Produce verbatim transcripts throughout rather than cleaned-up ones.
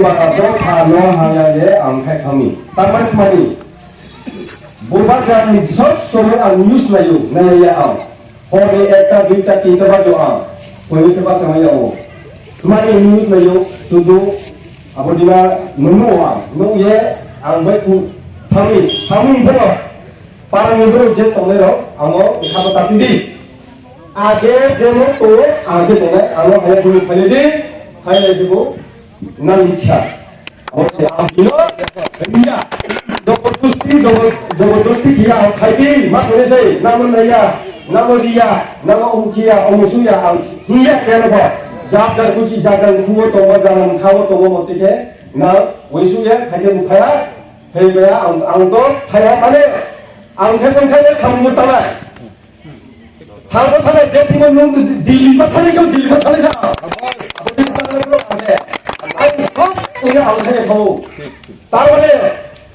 Baka botha no haya le ang khai thangni. Tamar mani. Bubagrani sob somoi ang news nayo, naiya ang. Hor ni ekta, duita, tinta ba do ang. Hoi ni ba chama ya o. Mani news nayo, sudu, abo dina nunu ang. Nu ye, ang bai ku, thangni, thangni bro. Parang ni bro je tongnai rok, amo, khaba tapi di. Age je mo to, age tongnai, amo haya dulu phai di, phai di bo. Nang icha. Abo se ang hino, iya. Jobordosti, jobor-, jobordosti kiya ang khai di, ma kore sai, namo naya, namo riya, namo umkiya, omusuya, ang hiya kaya ba. Jab jar kusi, jab jar kuwo tongo, jab jar khawo tongo, motike, na, wisuya, khai di mukhaya, khai baya, ang, ang to, khaya, mane, ang khai, khai, khai, samung tanai. Thangto thangna je thimo nung Delhi ma thani kau Delhi ma thani sa. Abo di thangna lo ade. Ai sok ini ang thani thau. Tar mane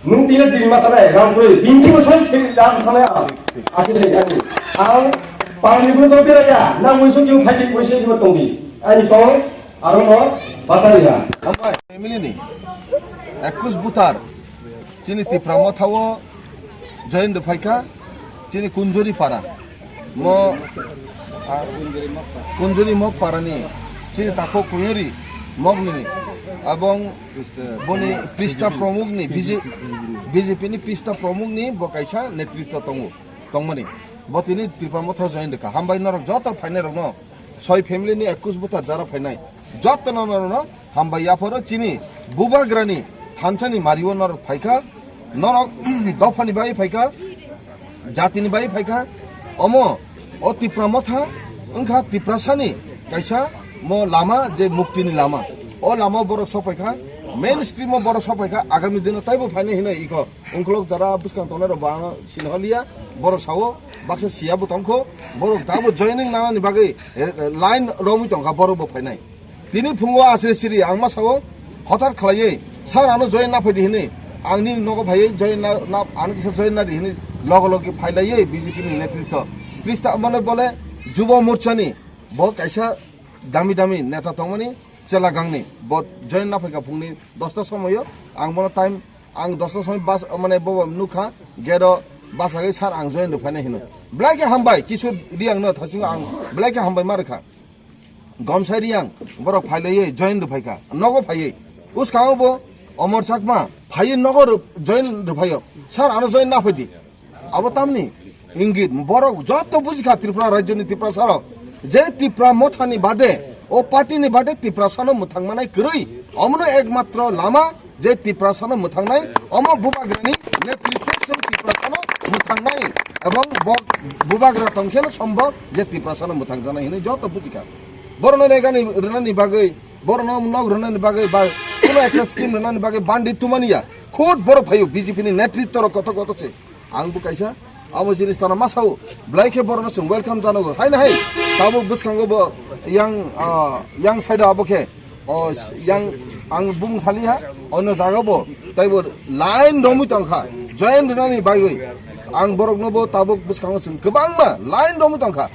nung tina Delhi ma thani Rampuri binti ma soi kheli lam thani a. Aku se ani. Ang pani pun to pira ya. Na mui sok yung thani mui sok yung tong di. Ani kau aro no batari ya. Family ni ekus butar. Chini Tipra Motha o join de phaikha, chini Kunjuri para. Mo, ah, Kunjuri Mok para ni, chini Takhuk Kuyuri Mok ni, abong boni Prista Promuk ni, B J, B J P ni Prista Promuk ni bo kaisa netritwa tongo, tongmani. Bo tini Tipra Motha join de kha. Hambai norok joto phainai rok no. Soi family ni ekus buta jara phainai. Jotono norokno hambai yapharo chini bubagrani thansani mario norok phaikha, norok dophani bai phaikha, jatini bai phaikha. Omo o Tipra Motha wngkha Tiprasani kaisa mo lama je muktini lama. O lama borok sokphaikha, mainstream o borok sokphaikha, agami dino taibo phainai hinwi iko. Ungkolok jara bwskang tongnai rok bo ano sini holiya, borok sao baksa siya bo tongkho, borok dabo joining nanani bagwi, eh, eh, line romwi tongkha borok bo phainai. Tini phungo asri siri ang ma sao hothar khlaiwi, "Sir, ano join na phaidi," hinwi, ang nini nogo phaiwi join na, na, ano kisa join na di hinwi logo logi phailaiwi B J P ni netritwo. Prista mane bole Jubo Morcha ni bo kaisa dami dami neta tongmani chela gangni bo join na phaikha phungni dosta somoyo ang bono time Ang dosta somoi bas, mane, bo nukha, gate o bachagwi, "Sir, ang join rwphainai," hino. Belai khe hambai, Kishore Reang no thasingo ang belai khe hambai ma rwkha. Gomsai Reang, borok phailaiwi join rwphaikha, nogo phaiwi. Uskango bo Omor Chakma, phaiwi nogo rw-, join rwphaio. "Sir, ano join na phaidi." Abo tamni ingit borok joto bujikha Tripura rajyoni Tiprasa rok je Tipra Mothani bade o party ni bade Tiprasano mwthang manai kwrwi, omono ekmatro lama je Tiprasano mwthangnai, omo bubagrani netritwo se Tiprasano mwthangnai ebong bo bubagra tongkheno sombok je Tiprasano mwthangjaknai hinwi joto bujikha. Borokno regani rwnani bagwi, borokno nok rwnani bagwi ba kuno ekta scheme rwnani bagwi bandi tumaniya khud borok phaio B J P ni netritwo rok koto koto se. Ang bo kaisa amo jinis tana ma sao, belai khe borokno chwng welcome janogo. Haino hai, tabuk bwskango bo yang, ah, yang side o abo khe, o, yang, ang bumung saliha, ono jaga bo, taibo line romwi tongkha, join rwnani bagwi. Ang borokno bo tabuk bwskango chwng kwbangma line romwi tongkha.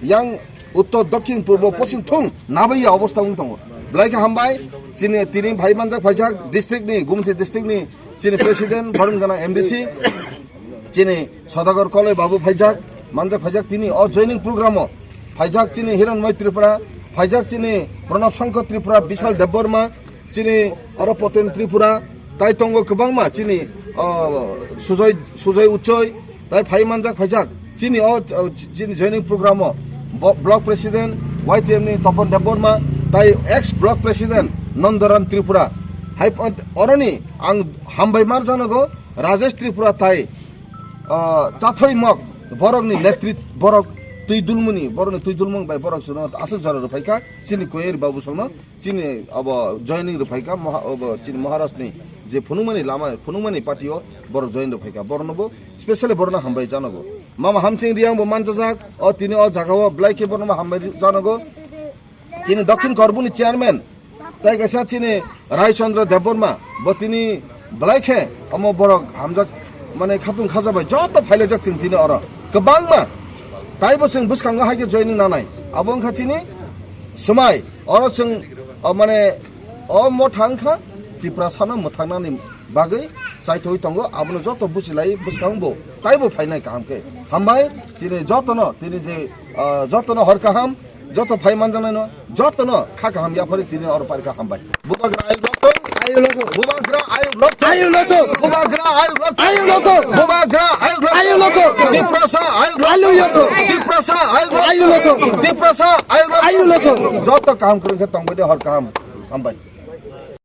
Yang uttor, dokhin, purbo, poschim thung nabaiya obostha wng tongo. Belai khe hambai, chini tini phai manjak phaijak district ni, Gumti district ni chini president, borong gana M D C, chini Sodagar Koloi babu phaijak, manjak phaijak tini o joining program o phaijak chini Hiranmoi Tripura, phaijak chini Pranab Shankar Tripura, Bishal Debbarma, chini oro Poten Tripura, tai tongo kwbangma chini, o, Sujoy, Sujoy Uchoi, tai phai manjak phaijak chini o, o, chini joining program o bo-, block president Y T M ni Topon Debbarma, tai ex block president Nandaram Tripura. Hai pon-, oroni ang hambai mar janogo Rajesh Tripura tai, o, chathoi mok borokni netrit borok twi dulmuni, borokni twi dulmung bai borok suno aswk jora rw phaikha chini koyeri babu songno. Chini abo joining rw phaikha, moha-, abo chini Maharaj ni je phunukmani lama, phunukmani party o borok join rw phaikha, borokno bo specially borokno hambai janogo. Mama Hamsing Reang bo manjajak, o tini o jaga o belai khe borokno hambai janogo. Chini Dokhin Korbuni chairman, tai kaisa chini Rai Chandra Debbarma, bo tini belai khe omo borok hamjak, mane khatung khaja bai joto phailaijak chwng tini oro kwbangma. Taibo chwng bwskango hai khe joining nanai. Abo wngkha chini swmai. Oro chwng, o, mane, o motha wngkha Tiprasano mwthangnani bagwi chaithogwi tongo, abono joto buchilai bwskango bo taibo phainai kaham khe. Hambai chini jotono, tini je, ah, jotono hor kaham, joto phai manjaknaino, jotono kha kaham yaphari tini oro parikha hambai. Bubagra ayuk lokto. Ayuk lokto. Bubagra ayuk lokto. Ayuk lokto. Bubagra ayuk lokto. Ayuk lokto. Bubagra ayuk lokto. Ayuk lokto. Tiprasa ayuk lokto. Ayuk lokto. Tiprasa ayuk lokto. Ayuk lokto. Tiprasa ayuk lokto. Ayuk lokto. Joto kaham kwrwngkhe tongbai de hor kaham. Hambai.